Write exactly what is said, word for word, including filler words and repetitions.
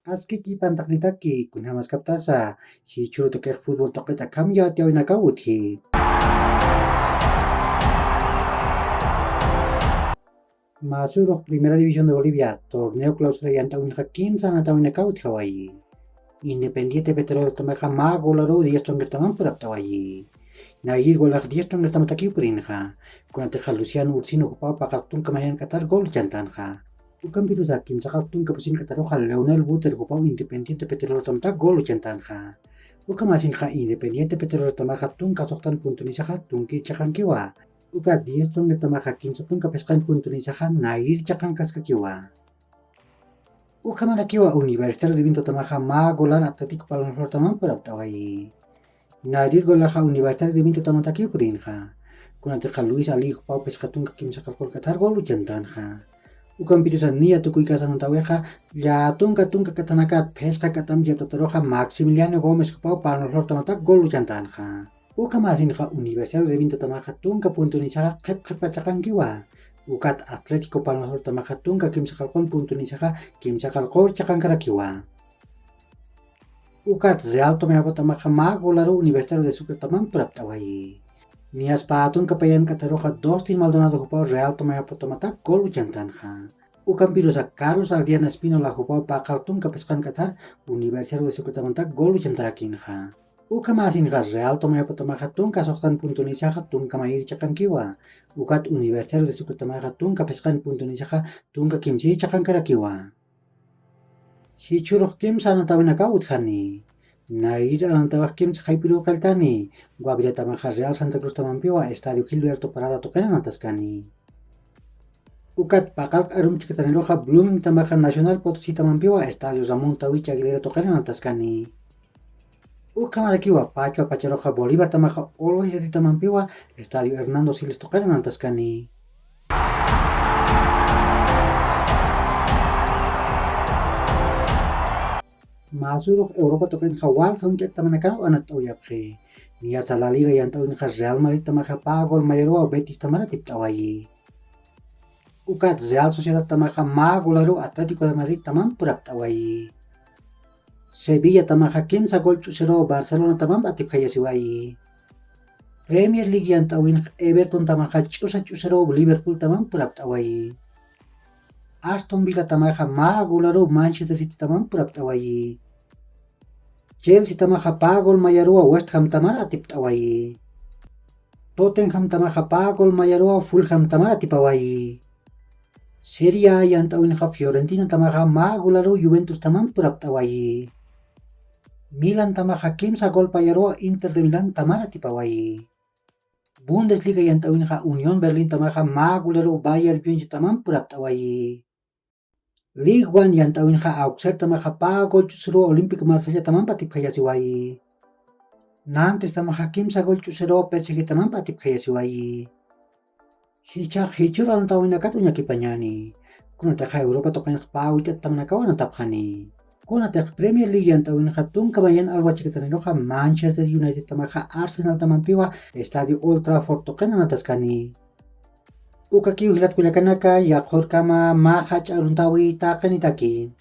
Aski kipantaqnitaki kunjamaskaptasa, jichhürutakix fútbol tuqit akham yatiyäwinakaw utji. Mä sürux Primera División de Bolivia, torneo clausura yant'äwinxa kimsa anatawinakaw utjawayi. Independiente Petrolero tamaxa mä golaruw diez tunqirtamam purapt'awayi. Nayrir golax diez tunqirtamatakiw purinxa. Kunatixa Luciano Ursino jupaw paqalq tunka mayank'atar gol uchantänxa. Ukampirusa kimsaqalq tunka pusink'ataruxa Leonel Buter jupaw Independiente Petrolero tamatak gol uchantänxa. Ukhamasinxa Independiente Petrolero tamaxa tunka suxtan puntunisaxa tunkir chiqankiwa. Ukat diez tunqirtamaxa kimsa tunka phisqan puntunisaxa nayrir chiqankaskakiwa. Ukhamarakiwa Universitario de Vintotamaxa mä golar Atlético Palmaflortamam purapt'awayi. Nayrir golaxa Universitario de Vintotamatakiw purinxa. Kunatixa Luis Ali jupaw phisqa tunka kimsaqalq gol k'athar gol uchantänxa. Ukampirusa niya tukuykasanantawixa, llätunka tunka k'athanakat phisqa k'atam yaptataruxa Maximiliano Gómez jupaw Palmaflortamatak gol uchantänxa. Ukhamasinxa Universitario de Vintotamaxa tunka puntunisaxa qhip qhipa chiqankiwa. Ukat Atlético Palmaflortamaxa tunka kimsaqalqun puntunisaxa kimsaqalqur chiqankarakiwa. Ukat Real Tomayapotamxa mä golaruw Universitario de Sucretamam purapt'awayi. Niyas pä tunka mayank'ataruxa Dustin Maldonado jupaw Real Tomayapotamatax gol uchantänxa. Ukampirusa Carlos Ardiana Espínola jupaw paqalq tunka phisqank'athar Universitario de Sucretamatax gol uchantarakinxa. Ukhamäsinxa Real Tomayapotamxa tunka suxtan puntunisaxa tunka mayir chiqankiwa. Ukat Universitario de Sucretamxa tunka phisqan puntunisaxa tunka kimsir chiqankarakiwa. Jichhürux kimsa anatawinakaw utjani. Nayrir anatawax kimsa jayp'iriw qalltani. Guaviratamaxa Real Santa Cruztamampiwa Estadio Gilberto Parada tuqin anataskani. Ukat paqalq arum chikataniruxa Bloomingtamaxa Nacional Potositamampiwa Estadio Ramón Tawicha Aguilera tuqin anataskani. Ukhamarakiwa pachwa pacharuxa Bolivartamaxa Always Yatitamampiwa Estadio Hernando Siles tuqin anataskani. Mä sürux Europa tuqinxa walja uñt'at tamanakaw anatt'awayapxi. Niyasa La Liga yant'äwinxa Real Madridtamaxa pä gol mayaruwa Betistamar atipt'awayi. Ukat Real Sociedadtamaxa mä golaruw Atlético de Madridtamam purapt'awayi. Sevillatamaxa kimsa gol ch'usiruw Barcelonatamam atipjayasiwayi. Premier League yant'äwinx Evertontamaxa ch'usa ch'usiruw Liverpooltamam purapt'awayi. Aston Villatamaxa mä golaruw Manchester Citytamam purapt'awayi. Chelseatamaxa pä gol mayaruwa West Hamtamar atipt'awayi. Tottenhamtamaxa pä gol mayaruwa Fulhamtamar atipawayi. Serie A yant'äwinxa Fiorentinatamaxa mä golaruw Juventustamam purapt'awayi. Milantamaxa kimsa gol payaruwa Inter de Milantamar atipawayi. Bundesliga yant'äwinxa Unión Berlintamaxa mä golaruw Bayern Munichtamam purapt'awayi. Ligue uno yant'äwinxa Auxerretamaxa pä gol ch'usiruw Olympique Marsellatamam atipjayasiwayi. Nantestamaxa kimsa gol ch'usiruw P S Gtamam atipjayasiwayi. Jichhax jichhüru anatawinakat uñakipañäni. Kunatixa Europa tuqinx pä uñt'at tamanakaw anatapxani. Kunatix Premier League yant'äwinxa tunka mayan alwa chikataniruxa Manchester Unitedtamaxa Arsenaltamampiwa Estadio Old Trafford tuqin anataskani. Ukakiw jilat kullakanaka, yaqhürkama mä jach'a aruntäwi taqinitaki.